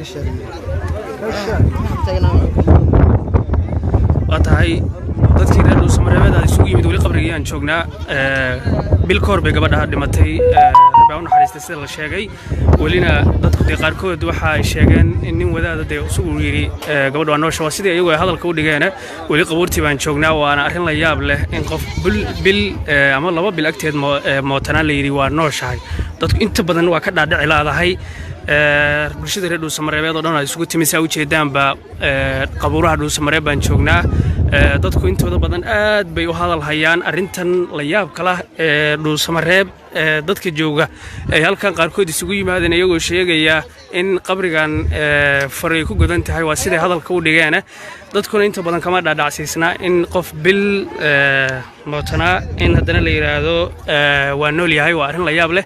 Sheeg. Waa tahay, dadkii reer Dhuusamareebeed aad isugu yimid, weli qabrigii aan joognaa. Bil ka hor bay gabadha dhimatay, Rabbi ha u naxariistay, sida la sheegay. Welina dadku dee qaarkood waxa ay sheegeen in nin wadaada dee isugu yidhi gabadha waa noosha. Waa sidii iyagu ay hadalka u dhigeen. Weli qabuurtii baan joognaa, waana arrin la yaab leh in qof bil ama 2 bil agteed mootanaan la yidhi waa nooshahay. Dadku inta badan waa ka dhaadhici laadahay. Bulshada reer Dhuusamareebeed oo dhan ay isugu timi, saa ujeedaanba qabuuraha Dhuusamareeb baan joognaa. Dadku intooda badan aad bay u hadal hayaan arrintan la yaabka lah ee Dhuusamareeb. Dadka jooga ay halkan qaarkood isugu yimaadeen iyagoo sheegaya in qabrigan faray ku godan tahay. Waa siday hadalka u dhigeen. Dadkuna inta badan kama dhaadhacsiisna in qof bil mootanaa in haddana la yidhaahdo waa nool yahay. Waa arrin la yaab leh,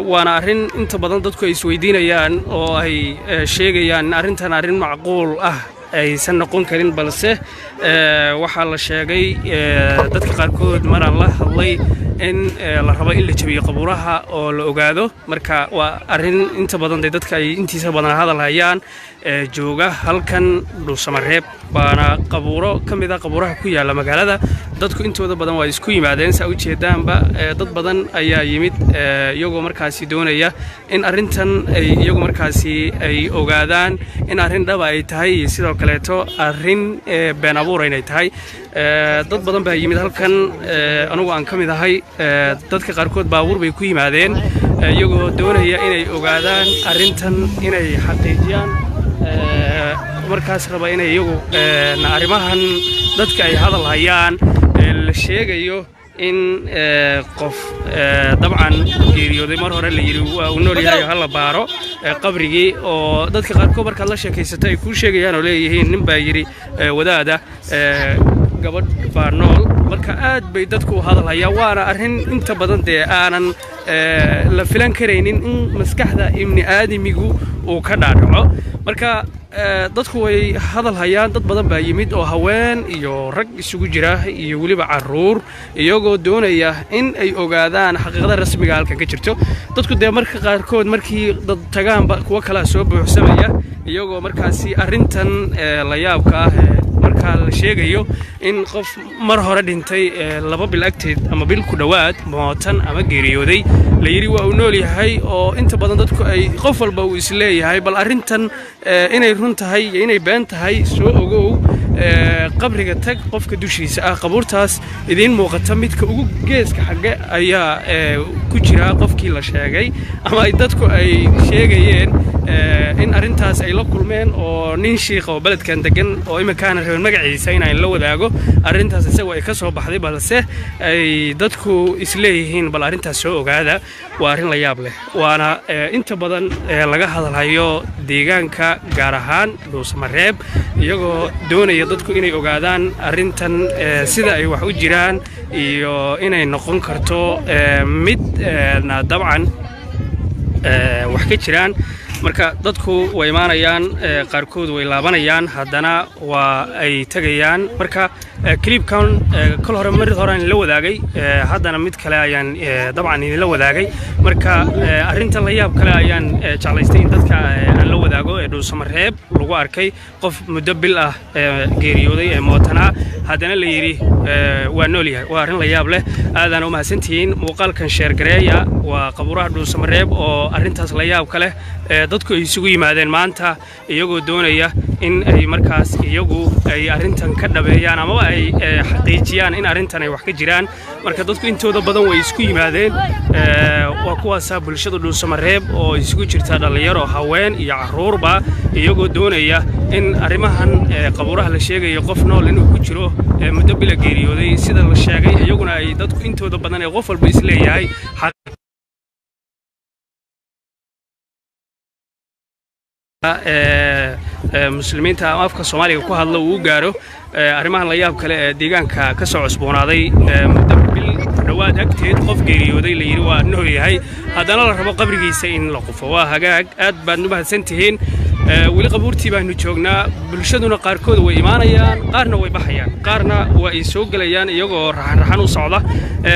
waana arrin inta badan dadku ay isweydiinayaan oo ay sheegayaan in arrintan arrin macquul ah aysan noqon karin. Balse waxaa la sheegay dadka qaarkood maraan la hadlay in la rabo in la jabiyo qabuuraha oo la ogaado. Marka waa arrin inta badan dee dadka ay intiisa badan hadal hayaan jooga halkan Dhuusamareeb, waana qabuuro ka mid a qabuuraha ku yaalla magaalada. Dadku intooda badan waa isku yimaadeen, saa ujeedaanba. Dad badan ayaa yimid iyagoo markaasi doonaya in arrintan ay iyagu markaasi ay ogaadaan in arrin dhaba ay tahay iyo sidoo kaleeto arrin been abuura inay tahay. Dad badan baa yimid halkan, anugu aan ka mid ahay. Dadka qaarkood baabuur bay ku yimaadeen iyagoo doonaya inay ogaadaan arrintan, inay xaqiijiyaan, markaas raba inay iyagu arrimahan dadka ay hadal hayaan la sheegayo in qof dabcan geeriyooday mar hore la yidhi waa uu nool yahay, hala baaro qabrigii, oo dadka qaarkood markaad la sheekaysato ay kuu sheegayaan oo leeyihiin nin baa yidhi wadaada gabadh baa nool. Marka aad bay dadku u hadalhayaan, waana arrin inta badan dee aanan la filan karaynin in maskaxda ibni aadamigu uu ka dhaadhaco. Marka dadku way hadal hayaan. Dad badan baa yimid oo haween iyo rag isugu jira iyo weliba carruur, iyagoo doonaya in ay ogaadaan xaqiiqada rasmiga halkan ka jirto. Dadku dee marka qaarkood markii dad tagaanba kuwo kalea soo buuxsamaya, iyagoo markaasi arrintan la yaabka ah ee markaa la sheegayo in qof mar hore dhintay 2 bil agteed ama bil ku dhowaad mootan ama geeriyooday la yidhi waa uu nool yahay, oo inta badan dadku ay qof walba uu isleeyahay bal arrintan inay run tahay iyo inay been tahay soo ogow, qabriga tag qofka dushiisa ah. Qabuurtaas idiin muuqata midka ugu geeska xagge ayaa ku jira qofkii la sheegay ama ay dadku ay sheegayeen in arrintaas ay la kulmeen, oo nin shiikha oo beledkan degan oo iminkaana rabin magaciisa inaan la wadaago arrintaas isagu ay ka soo baxday, balse ay dadku isleeyihiin bal arrintaas soo ogaada. Waa arrin la yaab leh, waana inta badan laga hadalhayo deegaanka, gaar ahaan Dhuusamareeb, iyagoo doonaya dadku inay ogaadaan arrintan sida ay wax u jiraan iyo inay noqon karto mid dabcan wax ka jiraan. Marka dadku way imaanayaan, qaarkood way laabanayaan, haddana waa ay tegayaan. Marka clipkan kol hore mar horaan la wadaagay, haddana mid kale ayaan dabcan idinla wadaagay. Marka arrintan la yaab kale ayaan jeclaystay in dadka aan la wadaago ee Dhuusamareeb lagu arkay qof muddo bil ah geeriyooday ee mootanaa, haddana la yidhi waa nool yahay. Waa arrin la yaab leh. Aadaan u mahadsantihiin. Muuqaalkan share gareeya. Waa qabuuraha Dhuusamareeb oo arrintaas la yaabka leh dadku ay isugu yimaadeen maanta, iyagoo doonaya in ay markaas iyagu ay arrintan ka dhabeeyaan amaba ay xaqiijiyaan in arrintan ay wax ka jiraan. Marka dadku intooda badan way isku yimaadeen. Waa kuwaasaa bulshada Dhuusamareeb oo isugu jirta dhallinyaro, haween iyo carruurba, iyagoo doonaya in arrimahan qabuuraha la sheegayo qof nool inuu ku jiro muddo bila geeriyooday sida la sheegay, iyaguna ay dadku intooda badan ee qof walba isleeyahay muslimiinta ama afka Soomaaliga ku hadla uu u gaaro arrimahan la yaab kale ee deegaanka ka soo cusboonaaday, muddo bil ku dhowaad agteed qof geeriyooday la yidhi waa nool yahay, haddana la rabo qabrigiisa in la qufo. Waa hagaag, aad baad u mahadsan tihiin. Weli qabuurtii baanu joognaa. Bulshaduna qaarkood way imaanayaan, qaarna way baxayaan, qaarna waa ay soo gelayaan iyagoo raxan raxan u socda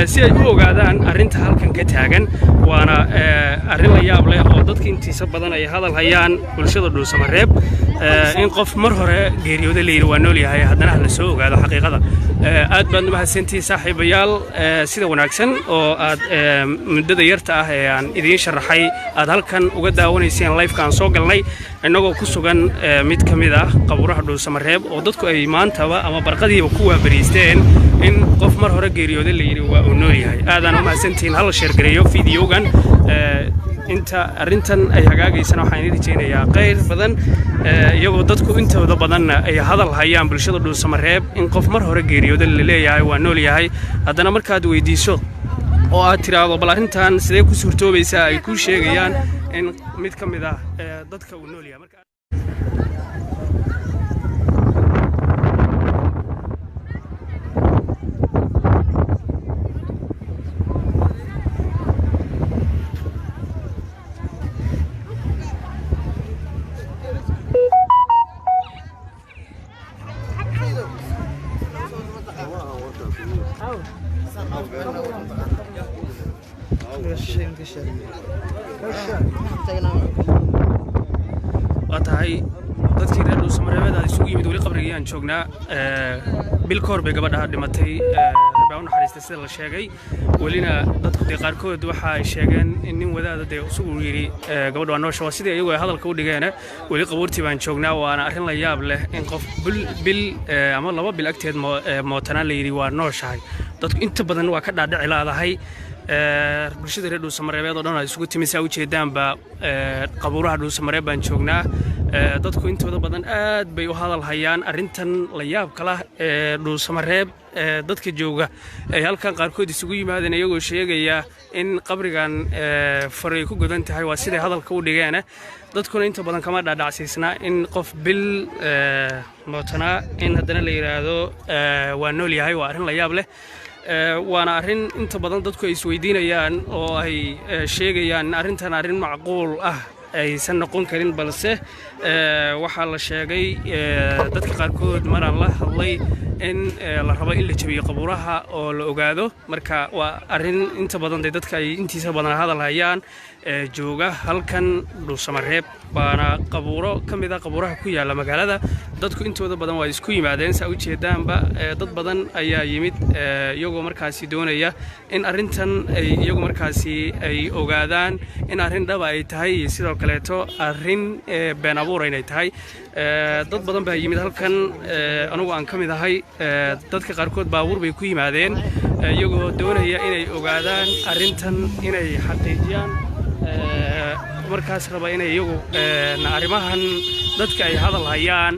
si ay u ogaadaan arrinta halkan ka taagan. Waana arrin la yaab leh oo dadka intiisa badan ay hadal hayaan bulshada Dhuusamareeb, in qof mar hore geeriyooda la yidhi waa nool yahay, haddana ha la soo ogaado xaqiiqada. Aad baad umahadsantihiin, saaxiibayaal, sida wanaagsan oo aad muddada yarta ah ee aan idiin sharaxay aad halkan uga daawanayseen live-ka aan soo galnay, innagoo ku sugan mid ka mid ah qabuuraha Dhuusamareeb oo dadku ay maantaba ama barqadiiba ku waabariisteen in qof mar hore geeriyooda la yidhi waa uu nool yahay. Aadaan umahadsantihiin. Hala share gareeyo videogan. Inta arrintan ay hagaagaysana waxaan idin rajaynayaa khayr badan, iyagoo dadku intooda badanna ay hadal hayaan bulshada Dhuusamareeb in qof mar hore geeriyooda la leeyahay waa nool yahay, haddana markaad weydiiso oo aad tiraahdo bal arrintan sidee ku suurtoobaysaa, ay kuu sheegayaan in mid ka mid ah dadka uu nool yahay. Waa tahay, dadkii reer Dhuusamareebeed aad isugu yimid, weli qabrigayaan joognaa. Bil ka hor bay gabadha dhimatay, Rabbi ha u naxariistay sida la sheegay. Welina dadku dee qaarkood waxa ay sheegeen in nin wadaada dee isagu yidhi gabadha waa noosha, waa sidii iyagu ay hadalka u dhigeen. Weli qabuurtii baan joognaa, waana arrin la yaab leh in qof bil ama 2 bil agteed mootanaan la yidhi waa nooshahay. Dadku inta badan waa ka dhaadhici laadahay. Bulshada reer Dhuusamareebeed oo dhan ay isugu timi, saa ujeedaanba qabuuraha Dhuusamareeb baan joognaa. Dadku intooda badan aad bay u hadal hayaan arrintan la yaabka lah ee Dhuusamareeb. Dadka jooga ay halkan qaarkood isugu yimaadeen iyagoo sheegaya in qabrigan faray ku godan tahay, waa siday hadalka u dhigeen. Dadkuna inta badan kama dhaadhacsiisna in qof bil mootanaa in haddana la yidhaahdo waa nool yahay. Waa arrin la yaab leh, waana arrin inta badan dadku ay isweydiinayaan oo ay sheegayaan in arrintan arrin macquul ah aysan noqon karin. Balse waxaa la sheegay dadka qaarkood maraan la hadlay in la rabo in la jabiyo qabuuraha oo la ogaado. Marka waa arrin inta badan dee dadka ay intiisa badan hadal hayaan jooga halkan Dhuusamareeb, waana qabuuro ka mid a qabuuraha ku yaalla magaalada. Dadku intooda badan waa isku yimaadeen, saa ujeedaanba. Dad badan ayaa yimid iyagoo markaasi doonaya in arrintan ay iyagu markaasi ay ogaadaan in arrin dhaba ay tahay iyo sidoo kaleeto arrin been abuura inay tahay. Dad badan baa yimid halkan, anugu aan ka mid ahay. Dadka qaarkood baabuur bay ku yimaadeen iyagoo doonaya inay ogaadaan arrintan, inay xaqiijiyaan, markaas raba inay iyagu arrimahan dadka ay hadal hayaan.